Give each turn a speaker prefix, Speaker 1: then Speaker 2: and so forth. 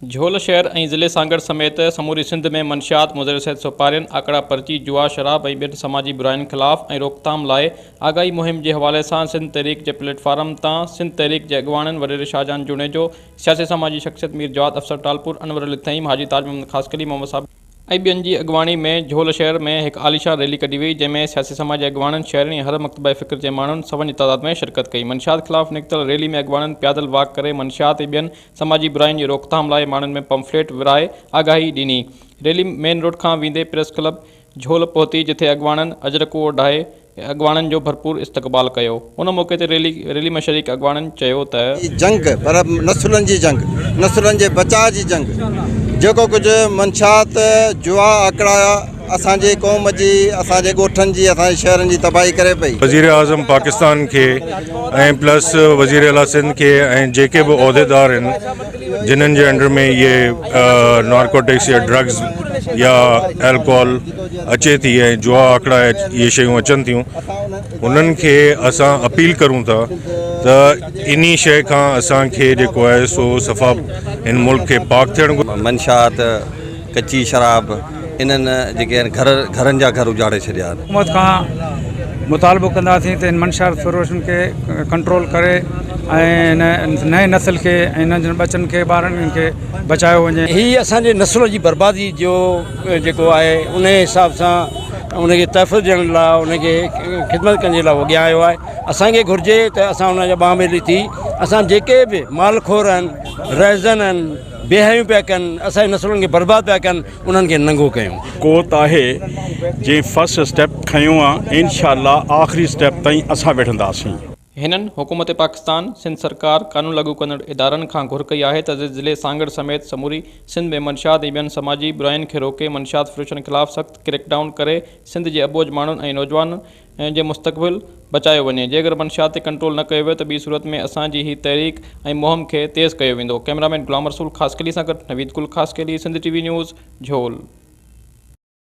Speaker 1: جهول شهر ۽ ضلعي سانگهڙ سميت سموري سنڌ ۾ منشيات، مضر صحت سوپارين، آڪڙا پرچي، جوا، شراب ۽ ٻين سماجي براين خلاف ۽ روڪٿام لاء آگاهي مهم جي حوالي سان سنڌ تحريڪ جي پليٽ فارم تان سنڌ تحريڪ جي اڳواڻن وڏيري شاهجهان جوڻيجو، سياسي سماجي شخصيت مير جواد افسر ٽالپور، انور علي ٿهيم، حاجي تاج محمد خاصخيلي، محمد صابر. ۽ ٻين جي اڳواڻي ۾ جهول شهر ۾ هڪ عاليشان ريلي ڪڍي وئي جنهن ۾ سياسي سماجي اڳواڻن، شهرين ۽ هر مڪتبه فڪر جي ماڻهن سون جي تعداد ۾ شرڪت ڪئي. منشيات خلاف نڪتل ريلي ۾ اڳواڻن پيادل واڪ ڪري منشيات ۽ ٻين سماجي براين جي روڪٿام لاء ماڻهن ۾ پمفليٽ ورهائي آگاهي ڏني. ريلي مين روڊ کان ويندي پريس ڪلب جهول پهتي جتي اڳواڻن اجرڪون اوڍائي اڳواڻن جو ڀرپور استقبال ڪيو. ان موقعي تي ريلي ريلي ۾ شريڪ اڳواڻن چيو ته.
Speaker 2: جي جنگ پر نسلن جي جنگ، نسلن جي بچاء جي جنگ، جيڪو ڪجهه منشيات، جوا، آڪڙا اسان جي قوم جي، اسان جي ڳوٺن جي، اسان جي شهرن جي تباهي ڪري پئي.
Speaker 3: وزيراعظم پاڪستان کي ۽ پلس وزير اعليٰ سنڌ کي ۽ جيڪي به عهديدار آهن جنھن جي انڊر ۾ اهي نارڪوٽڪس يا ڊرگز يا الڪوحل اچي ٿي ۽ جوا آڪڙا اهي شيون اچن ٿيون انهن کي اسان اپيل ڪرون ٿا ته انهي شيء کان اسان کي جيڪو آهي سو صفا هن ملڪ کي پاڪ ٿيڻ گهرجي.
Speaker 2: منشيات، ڪچي شراب انهن جيڪي آهن گهر گهرن جا گهر اجاڙي ڇڏيا آهن.
Speaker 4: حڪومت کان مطالبو ڪنداسين ته ان منشيات فروشن کي ڪنٽرول ڪري ۽ هن نئين نسل کي ۽ ننڍن ٻچن کي ٻارن کي بچايو وڃي.
Speaker 5: هي اسان جي نسل جي بربادي جو جيڪو آهي ان حساب سان ان کي تحفظ ڏيڻ لاء ان کي خدمت ڪرڻ جي لاء اڳيان آيو آهي اسان کي گهرجي ته اسان ان جا ٻانهن ٻيلي ٿي اسان جيڪي به مال خور آهن رهزن آهن بي حيائيون پيا ڪن اسان جي نسلن کي برباد پيا ڪن انهن کي ننگو ڪيون.
Speaker 6: قوت آهي جنهن فرسٽ اسٽيپ کنيو آ انشاء الله آخري اسٽيپ تائين اسان وڙهنداسين.
Speaker 1: هنن حڪومت پاڪستان، سنڌ سرڪار، قانون لاڳو ڪندڙ ادارن کان گهر ڪئي آهي ته ضلعي سانگهڙ سميت سموري سنڌ ۾ منشيات ۽ ٻين سماجي براين کي روڪي منشيات فروشن خلاف سخت ڪريڪ ڊائون ڪري سنڌ جي اٻوجهه ماڻهن ۽ نوجوانن جي مستقبل بچايو وڃي جيڪر منشيات تي ڪنٽرول نه ڪيو ويو ته ٻي صورت ۾ اسان جي هي تحريڪ ۽ مهم کي تيز ڪيو ويندو ڪئميرا مين غلام رسول خاصخيلي سان گڏ Naveed Gul Khaskheli Sindh T V news Jhol.